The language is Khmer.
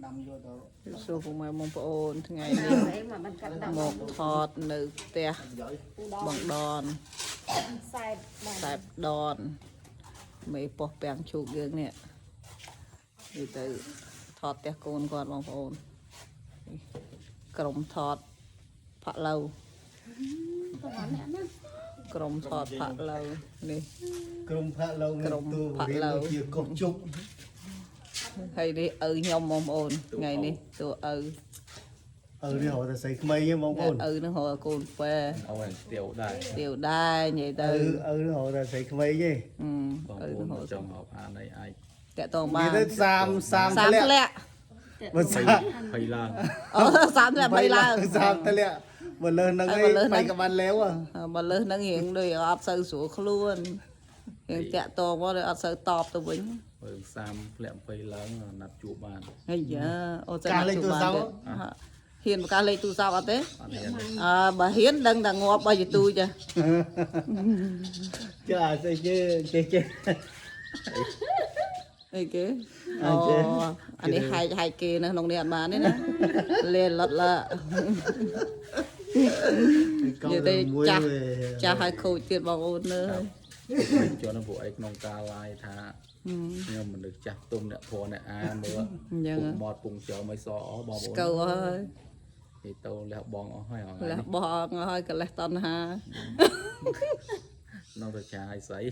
ដាំយកទៅ សួរពុកម៉ែបងប្អូនថ្ងៃនេះ អីមកមិនកាត់ដល់ មកថតនៅផ្ទះបងដន ខ្សែបាទ ខ្សែដនមេប៉ុស្ពាំងឈូកយើងនេះនិយាយទៅថតផ្ទះកូនគាត់បងប្អូននេះក្រុមថតផាក់ឡូវក្រុមថតផាក់ឡូវនេះ ក្រុមផាក់ឡូវ ក្រុម ទូ ផាក់ឡូវ ជាកុសជុក ហើយនេះឪខ្ញុំបងប្អូនថ្ងៃនេះតួឪ ឪនេះរហូតតែស្រីក្មេងទេបងប្អូន ឪនឹងរកកូនពែ អូយទៀវដែរ ទៀវដែរនិយាយទៅ ឪឪនេះរហូតតែស្រីក្មេងទេ បង ឪ ប្អូន នឹងរក ចង់រាប់អានអីអាច តាក់តងបាន និយាយទៅ30 30 សាម ធ្លាក់ ធ្លាក់ បើសា ភ័យឡើង អូសាមធ្លាក់បីឡើង 30ធ្លាក់បើលើសហ្នឹង ហើយ ឯ បើលើសហ្នឹង ងបែកក្បាន់លែវហ៎ បើលើសហ្នឹងរៀងដូចអត់សូវស្រួលខ្លួនរៀងតាក់តងមកដូចអត់សូវតបទៅវិញ បើ30ធ្លាក់20ឡើងណាត់ជួបបាន ហើយយ៉ាអូចាំណាត់ជួបបានទៀតហ៊ានប្រកាសលេខទូរស័ព្ទអត់ទេ អត់ហ៊ានទេ អើបើហ៊ានដឹងតែងាប់បើយទូចា ចុះអាស្អីគេចេះចេះ អីគេ អ អូ ចេះ អានេះហែកហែកគេនៅក្នុងនេះអត់បានទេណាលេលត់ឡា កោ និយាយទៅ មួយ ចាស់ វា ចាស់ឲ្យខូចទៀតបងអូនអើយ ជួនពួកឯងក្នុងការ live ថាខ្ញុំមនុស្សចាស់ទុំអ្នកធរអ្នកអាមើល អញ្ចឹង ពុកមាត់ពុងចោមិនសអស់បងប្អូ ស្កើ ន ហើយ និយាយទៅលះបងអស់ហើយអស់ លះបង់ហើយកលេសតណ្ហា នៅតែចាយស្អី